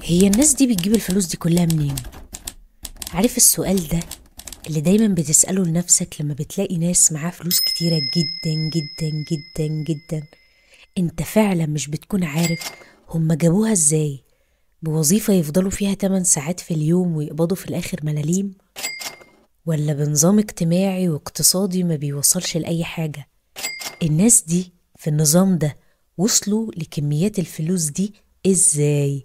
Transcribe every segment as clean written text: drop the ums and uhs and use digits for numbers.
هي الناس دي بتجيب الفلوس دي كلها منين؟ عارف السؤال ده اللي دايما بتسأله لنفسك لما بتلاقي ناس معاه فلوس كتيرة جدا جدا جدا جدا، انت فعلا مش بتكون عارف هم جابوها ازاي؟ بوظيفة يفضلوا فيها 8 ساعات في اليوم ويقبضوا في الآخر ملاليم، ولا بنظام اجتماعي واقتصادي ما بيوصلش لأي حاجة؟ الناس دي في النظام ده وصلوا لكميات الفلوس دي ازاي؟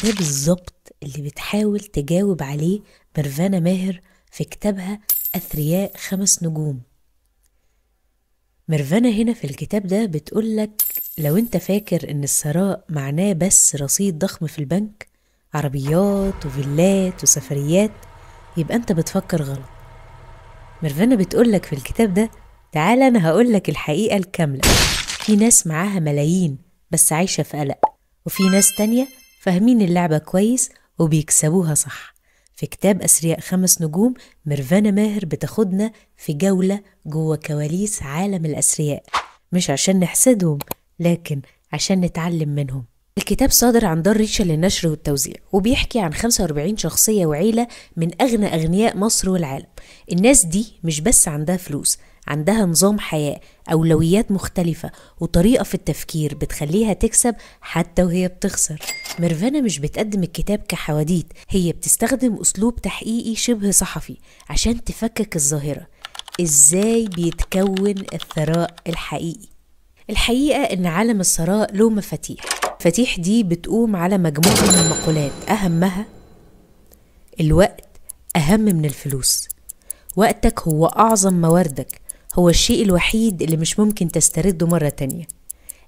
ده بالظبط اللي بتحاول تجاوب عليه ميرفانا ماهر في كتابها أثرياء 5 نجوم. ميرفانا هنا في الكتاب ده بتقولك لو انت فاكر ان الثراء معناه بس رصيد ضخم في البنك، عربيات وفيلات وسفريات، يبقى انت بتفكر غلط. ميرفانا بتقولك في الكتاب ده تعالى انا هقولك الحقيقة الكاملة. في ناس معاها ملايين بس عايشة في قلق، وفي ناس تانية فاهمين اللعبة كويس وبيكسبوها صح. في كتاب أثرياء 5 نجوم ميرفانا ماهر بتاخدنا في جولة جوه كواليس عالم الأثرياء، مش عشان نحسدهم لكن عشان نتعلم منهم. الكتاب صادر عن دار ريشة للنشر والتوزيع، وبيحكي عن 45 شخصية وعيلة من أغنى أغنياء مصر والعالم. الناس دي مش بس عندها فلوس، عندها نظام حياة، أولويات مختلفة، وطريقة في التفكير بتخليها تكسب حتى وهي بتخسر. ميرفانا مش بتقدم الكتاب كحواديت، هي بتستخدم أسلوب تحقيقي شبه صحفي عشان تفكك الظاهرة، إزاي بيتكون الثراء الحقيقي. الحقيقة إن عالم الثراء له مفاتيح. المفاتيح دي بتقوم على مجموعة من المقولات، أهمها الوقت أهم من الفلوس. وقتك هو أعظم مواردك، هو الشيء الوحيد اللي مش ممكن تسترده مرة تانية.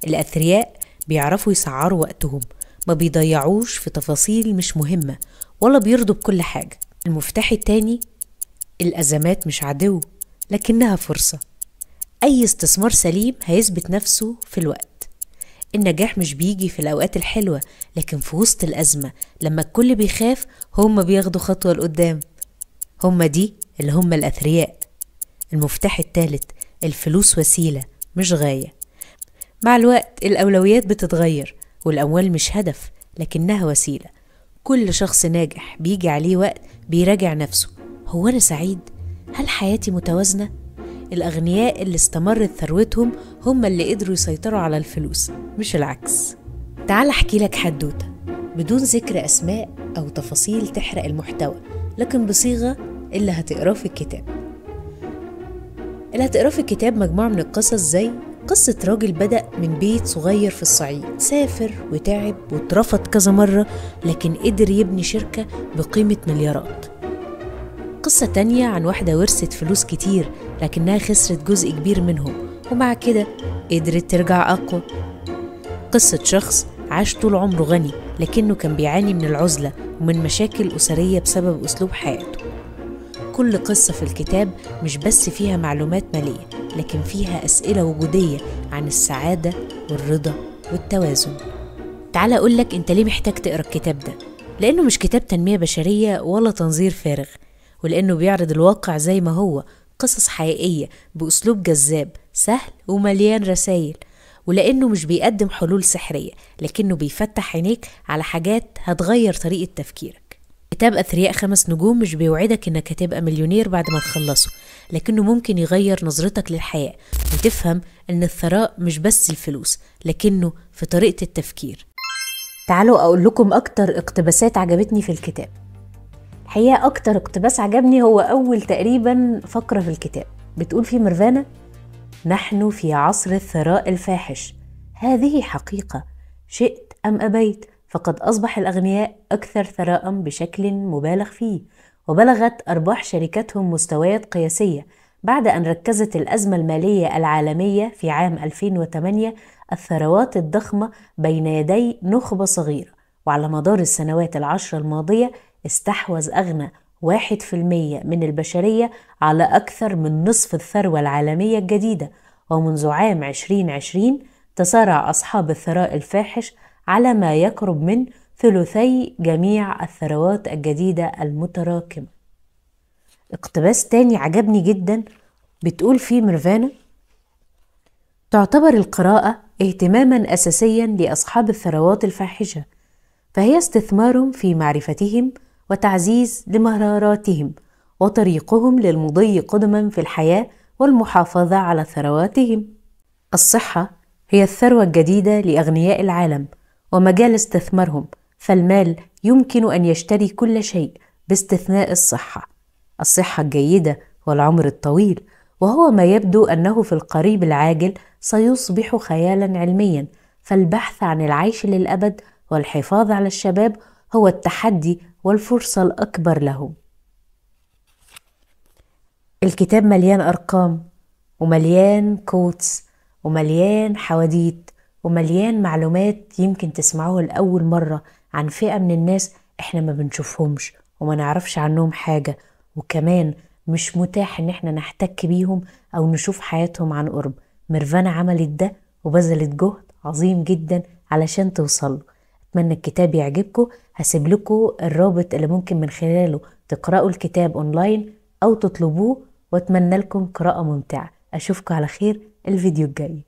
الأثرياء بيعرفوا يسعروا وقتهم، ما بيضيعوش في تفاصيل مش مهمة ولا بيرضوا بكل حاجة. المفتاح التاني، الأزمات مش عدو لكنها فرصة. أي استثمار سليم هيثبت نفسه في الوقت. النجاح مش بيجي في الأوقات الحلوة، لكن في وسط الأزمة لما الكل بيخاف هم بياخدوا خطوة لقدام. هم دي اللي هم الأثرياء. المفتاح الثالث، الفلوس وسيلة مش غاية. مع الوقت الأولويات بتتغير، والأموال مش هدف لكنها وسيلة. كل شخص ناجح بيجي عليه وقت بيراجع نفسه، هو أنا سعيد؟ هل حياتي متوازنة؟ الأغنياء اللي استمرت ثروتهم هم اللي قدروا يسيطروا على الفلوس مش العكس. تعال أحكي لك حدوتة بدون ذكر أسماء أو تفاصيل تحرق المحتوى، لكن بصيغة اللي هتقراه في الكتاب. اللي هتقراه في الكتاب مجموعة من القصص، زي قصة راجل بدأ من بيت صغير في الصعيد، سافر وتعب واترفض كذا مرة، لكن قدر يبني شركة بقيمة مليارات. قصة تانية عن واحدة ورثت فلوس كتير لكنها خسرت جزء كبير منهم، ومع كده قدرت ترجع أقوى. قصة شخص عاش طول عمره غني لكنه كان بيعاني من العزلة ومن مشاكل أسرية بسبب أسلوب حياته. كل قصة في الكتاب مش بس فيها معلومات مالية، لكن فيها أسئلة وجودية عن السعادة والرضا والتوازن. تعال أقولك أنت ليه محتاج تقرأ الكتاب ده. لأنه مش كتاب تنمية بشرية ولا تنظير فارغ، ولأنه بيعرض الواقع زي ما هو، قصص حقيقية بأسلوب جذاب سهل ومليان رسائل، ولأنه مش بيقدم حلول سحرية لكنه بيفتح عينيك على حاجات هتغير طريقة تفكيرك. كتاب أثرياء 5 نجوم مش بيوعدك إنك هتبقى مليونير بعد ما تخلصه، لكنه ممكن يغير نظرتك للحياة وتفهم إن الثراء مش بس الفلوس لكنه في طريقة التفكير. تعالوا أقول لكم أكتر اقتباسات عجبتني في الكتاب. الحقيقة أكتر اقتباس عجبني هو أول تقريبا فقرة في الكتاب، بتقول فيه ميرفانا: نحن في عصر الثراء الفاحش، هذه حقيقة شئت أم أبيت، فقد أصبح الأغنياء أكثر ثراء بشكل مبالغ فيه، وبلغت أرباح شركاتهم مستويات قياسية بعد أن ركزت الأزمة المالية العالمية في عام 2008 الثروات الضخمة بين يدي نخبة صغيرة. وعلى مدار السنوات 10 الماضية استحوذ أغنى 1% من البشرية على أكثر من نصف الثروة العالمية الجديدة، ومنذ عام 2020 تسارع أصحاب الثراء الفاحش على ما يقرب من ثلثي جميع الثروات الجديدة المتراكمة. اقتباس تاني عجبني جدا بتقول فيه ميرفانا: تعتبر القراءة اهتماما أساسيا لأصحاب الثروات الفاحشة، فهي استثمار في معرفتهم وتعزيز لمهاراتهم وطريقهم للمضي قدما في الحياة والمحافظة على ثرواتهم. الصحة هي الثروة الجديدة لأغنياء العالم ومجال استثمارهم، فالمال يمكن أن يشتري كل شيء باستثناء الصحة. الصحة الجيدة والعمر الطويل، وهو ما يبدو أنه في القريب العاجل سيصبح خيالا علميا، فالبحث عن العيش للأبد والحفاظ على الشباب هو التحدي والفرصة الأكبر لهم. الكتاب مليان أرقام ومليان quotes ومليان حواديت ومليان معلومات يمكن تسمعوها لأول مرة عن فئة من الناس احنا ما بنشوفهمش وما نعرفش عنهم حاجة، وكمان مش متاح ان احنا نحتك بيهم او نشوف حياتهم عن قرب. ميرفانا عملت ده وبذلت جهد عظيم جدا علشان توصله. اتمنى الكتاب يعجبكم. هسيب لكم الرابط اللي ممكن من خلاله تقرأوا الكتاب اونلاين او تطلبوه، واتمنى لكم قراءة ممتعة. اشوفكم على خير الفيديو الجاي.